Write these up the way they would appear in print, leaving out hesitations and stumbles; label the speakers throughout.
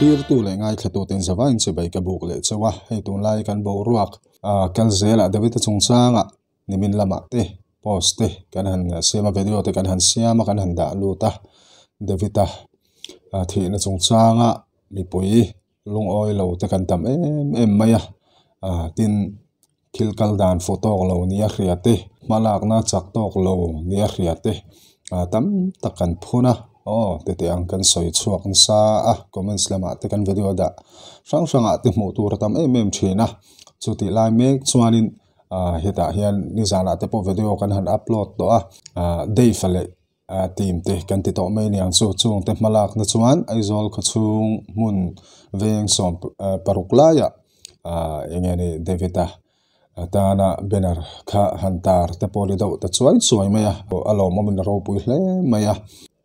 Speaker 1: Thlirtu leh ngaithlatuten zavaiin chibai ka buk leh chauh a, hei tunlai kan boruak kal zelah David-a chungchangah nimin lamah te post te kan han siam a, video te kan han siam a, kan han dah lut a, David-a thihna chungchanga mipui lungawi lo te kan tam em em mai a, tin thil kal dan fuh tawk lo nia hria te, hmalakna chak tawk lo nia hria te tam tak kan phun a, aw tete ang kan sawi chhuak nasa a, comments lamah te kan video dah hrang hrangah te hmuh tur a tam em em thin a, chutih lai mek chuanin hetah hian nizanah te pawh video kan han upload tawh a, Dave-a leh team te kan ti tawh mai aniang chu chungte hmalakna chuan Aizawl khawchhung hmun veng sawm paruk laiah eng nge ni David-a tana banner kha han tar te pawh ni deuh ta chuai chuai mai a, a lawmawmin a ropui hle mai a.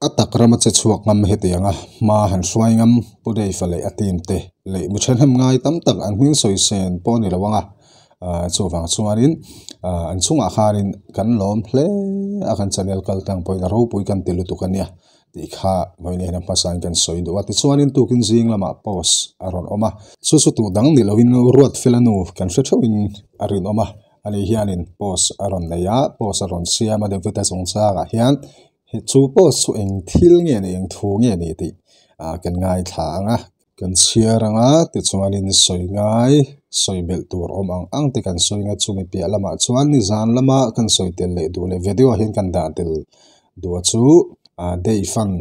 Speaker 1: A tak rama che chhuak ngam hetianga hma han hruai ngam Pu Dave-a leh a team te leh mi thahnem ngai tam tak an hming sawi sen pawh a ni lo ang a. Chuvang chuanin an chungah khanin kan lawm hle a, kan channel kal tlang pawhin a ropui kan ti lutuk a nia tih kha vawiin hian a hmasain kan sawi duh a. Tichuanin tukin zing lamah post a rawn awm a, chu chu tuh dang ni loin Ruatfela nu kan hre theuhin a rinawm a, ani hianin post a rawn nei a, post a rawn siam a David-a chungchangah hian chu post chu eng thil nge ni eng thu nge ni tih kan ngaithla ang a. Kan chhiar ang a, tichuanin sawi ngai, sawi belh tur awm ang ang te kan sawi nga chumi piah lamah chuan nizan lama kan sawi tel leh duh leh video ah hian kan dah tel duh a chu day fund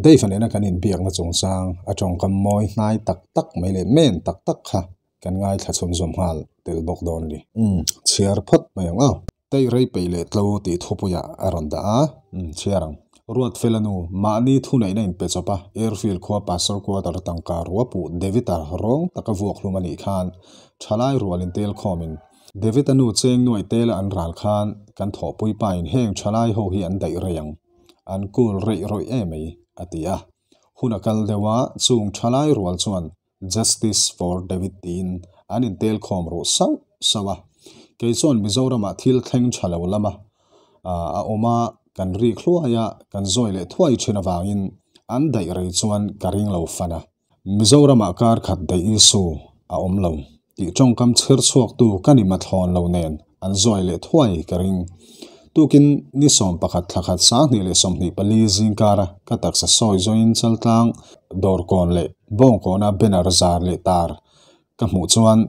Speaker 1: day fund nena kan inbiakna chungchang a tawngkam mawi hnai tak tak mai leh men tak tak kha kan ngaithla chhunzawm nghal tel bawk dawn a ni. Umm chhiar phawt mai ang aw. Tei rei peih leh tlo tih thupuiah a rawn dah a, umm chhiar ang. Ruatfela nu, mahni thuneihna in pe chawp a, Airfield khua Pastor Quarter tangka ruapuh David-a rawng taka vuak hlum a nih khan thalai rual in tel khawmin David-a nu cheng nuaih tela an ral khan kan thawhpui pa in heng thalai ho hi an daih rei ang, an kul reih rawih emai a ti a. Hun a kal deuh a, chung thalai rual chuan Justice for David tiin an intel khawm ruh sauh sauh a. Kei chuan Mizoramah thil thleng tha lo lama a awm a, kan rik hluai a, kan zawi leh thuai thin avangin an daih rei chuan ka ring lo fan a. Mizoramah kar khat daih issue a awm lo tih tawngkam chher chhuaktu ka ni mathlawn lo nen an zawi leh thuai ka ring. Tukin ni 11 thla khat 2024 zingkara ka taksa sawi zawiin chaltlang dawrkawn leh bawngkawna banner zar leh tar ka hmuh chuan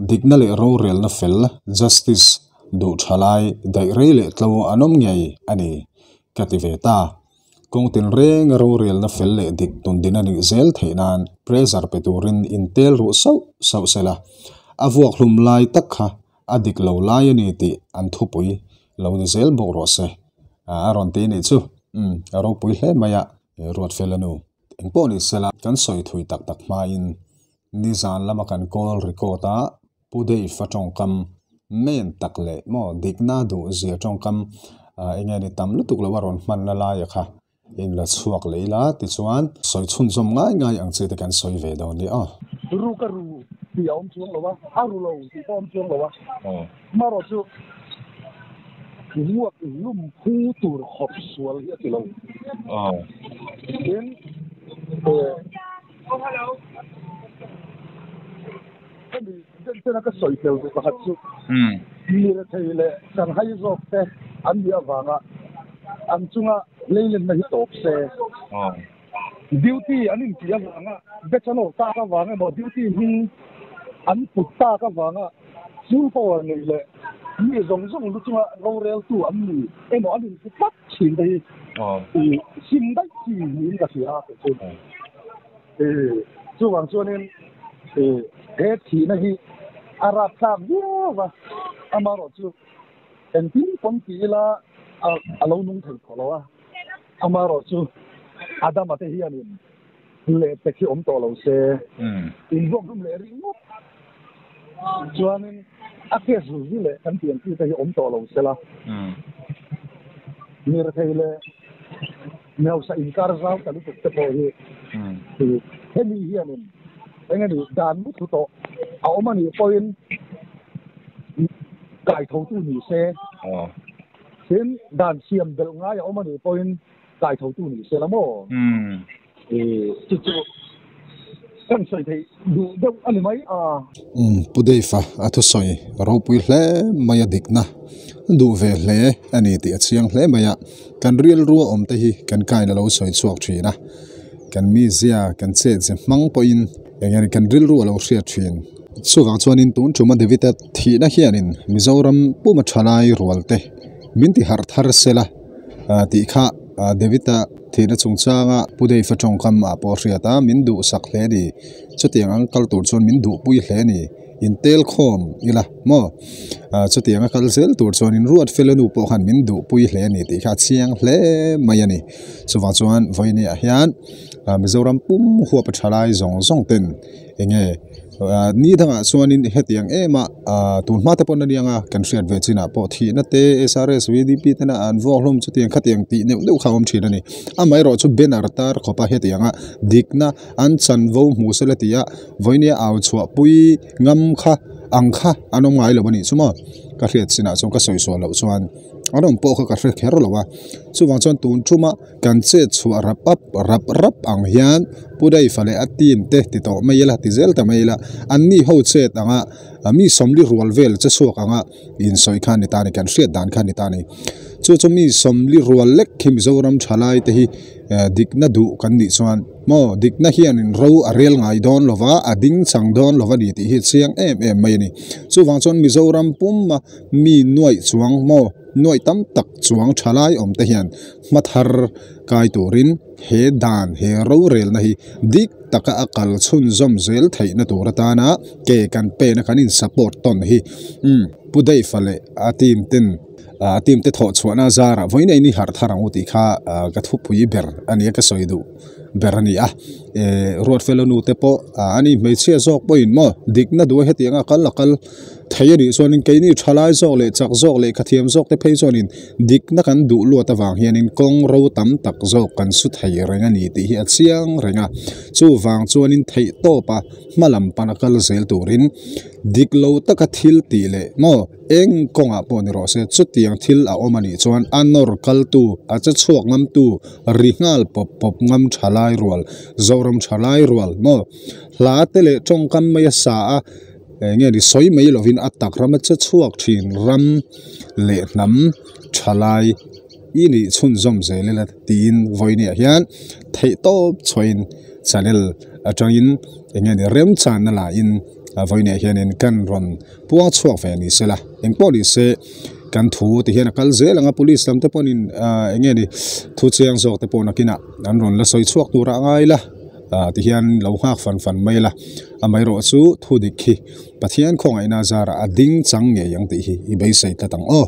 Speaker 1: dikna leh rorelna fel, justice, duh tha lai daih rei leh tlo an awm ngei a ni ka ti ve ta. Kawng tinrenga rorelna fel leh dik tundin a nih zel theih nan pressure pe turin intel ruh sauh sauh sela, a vuak hlum lai tak kha a dik lo lai a ni tih an thupui lo ni zel bawk rawh se. A rawn ti nih chu. Umm, a ropui hle mai a, Ruatfela nu. Engpawh ni sela, kan sawi thui tak tak hmain nizan lama kan call record a Pu Dave a tawngkam men tak leh maw dikna duh zia tawngkam eng nge ni tam lutuk lo a rawn hmanna laia kha in la chhuak leh ila tichuan sawi chhunzawm ngai ngai ang chi te kan sawi ve dawn nia aw.
Speaker 2: Ru ka ru tih a awm chuang lo a, a ru lo tih pawh a awm chuang lo a. Hmarawh chu vuak lum phu tur khawp sual hi a ti lo. Tin, hemi denchena ka sawi tel duh pakhat chu mi rethei leh Shanghai zawk te an nih avanga an chunga leilenna hi tawp se. Duty an intih avanga batch an awrh tak avang emaw duty hming an put tak avanga full power nei leh mi zawng zawng lu chunga roreltu an ni emaw an inti tlat thin te hi i sim daih chi niin ka hria a kei chu. Chuvang chuanin he thihna hi a rapthlak viau a, amaherawhchu engtin pawn ti ila a lo nung thei tawh lo a. Amaherawhchu Adama te hianin leh pek hi awm tawh lo se, invuak hlum leh ringawt chuanin a case zulzui leh kan tih ang chi te hi awm tawh lo sela, mirthei leh mihausa inkar zau ta lutuk te pawh hi hemi hianin eng nge ni dan mu thu tawh a awm a nih pawhin kaithotu ni se. Tin, dan siam belh ngai a awm a nih pawhin kaithotu ni se la maw? Chu chu Kan sawi theih duh deuh a ni mai a.
Speaker 1: Umm Pu Dave-a a thusawi ropui hle mai a dikna duh ve hle a ni tih a chiang hle mai a, kan rilru a awm te hi kan kain a lo sawi chhuak thin a, kan mizia kan chet ze hmang pawhin eng nge kan rilru a lo hriat thin. Chuvang chuanin tun tuma David-a thihna hianin Mizoram puma thalai rual te min ti harh thar sela tih kha David-a thihna chungchanga Pu Dave-a tawngkam ah pawh a hriat a, min duhsak hle a ni. Chutiang ang kal tur chuan min duhpui hle a ni. Intel khawm ila maw? Chutiang a kal zel tur chuan in ruat fel a nu pawh khan min duhpui hle a ni tih kha a chiang hle mai a ni. Chuvang chuan vawiin ah hian Mizoram pum huap a tha lai zawng zawng ten eng nge ni dangah chuanin hetiang em a tun hma te pawn a niang a kan hriat ve chinah pawh thihna te SRS VDP tena an vuak hlawm chutiang khatiang tih neuh neuh kha a awm thin a ni. Amaherawhchu banner tar khawpa hetianga dikna an chanvo hmu sela ti a vawinia au chhuah pui ngam kha ang kha an awm ngai lo a nih chu maw ka hriat chinah chuan ka sawi sual loh chuan an awm pawh kha ka hre kher lo a chuvang chuan tun thuma kan chet chhuah rap up rap rap ang hian Pu Daifa leh a team te ti tawh mai ila ti zel ta mai ila an ni ho chet anga mi sawmli rual vel che chhuak anga insawi kha a ni ta a ni kan hriat dan kha a ni ta a ni chu chu mi sawmli rual lek khi Mizoram thalai te hi dikna duh kan nih chuan maw dikna hianin ro a rel ngai dawn lo va a ding chang dawn lo a ni tih hi a chiang em em mai a ni chuvang chuan Mizoram puma mi nuaih chuang maw nuaih tam tak chuang thalai awm te hian hma thar kai turin he dan he rorelna hi dik taka a kal chhunzawm zel theihna tur atana ke kan pena kan in support tawn hi umm Pu Dave-a leh a team ten a team te thawh chhuahna zarah vawiin a in i harh thar ang u tih kha ka thupui ber a nia ka sawi duh ber a ni a eh Ruatfela nu te pawh ani hmeichhia zawk pawhin maw dikna duh a hetiang a kal a kal thei a nih chuanin keini thalai zawk leh chak zawk leh khathiam zawk te phei chuanin dikna kan duh luat avang hianin kawng ro tam tak zawk kan su thei reng a ni tih hi a chiang reng a chuvang chuanin theih tawp a hma lam pana kal zel turin dik lo taka thil tih leh maw eng kawngah pawh ni rawh se chutiang thil a awm a nih chuan a nawr kaltu a che chhuak ngamtu ri nghal pawp pawp ngam thalai rual Zoram thalai rual maw hla te leh tawngkam mai a sa a. Eng nge ni sawi mai lovin a tak rama che chhuak thin ram leh hnam thalai i nih chhunzawm zel ila tiin vawinia hian theihtawp chhuahin channel atangin eng nge ni remchanna lahin vawinia hianin kan rawn puang chhuak ve ni sela engpawh ni se kan thu ti hian a kal zel ang a police lam te pawhin eng nge ni thu chiang zawk te pawh nakinah an rawn la sawi chhuak tur a ngai la. Ah tihian lo nghak fan fan mai la amaherawh chu thu dik hi Pathian khawngaihna zarah a ding chang ngei ang tih hi i beisei tlat ang aw.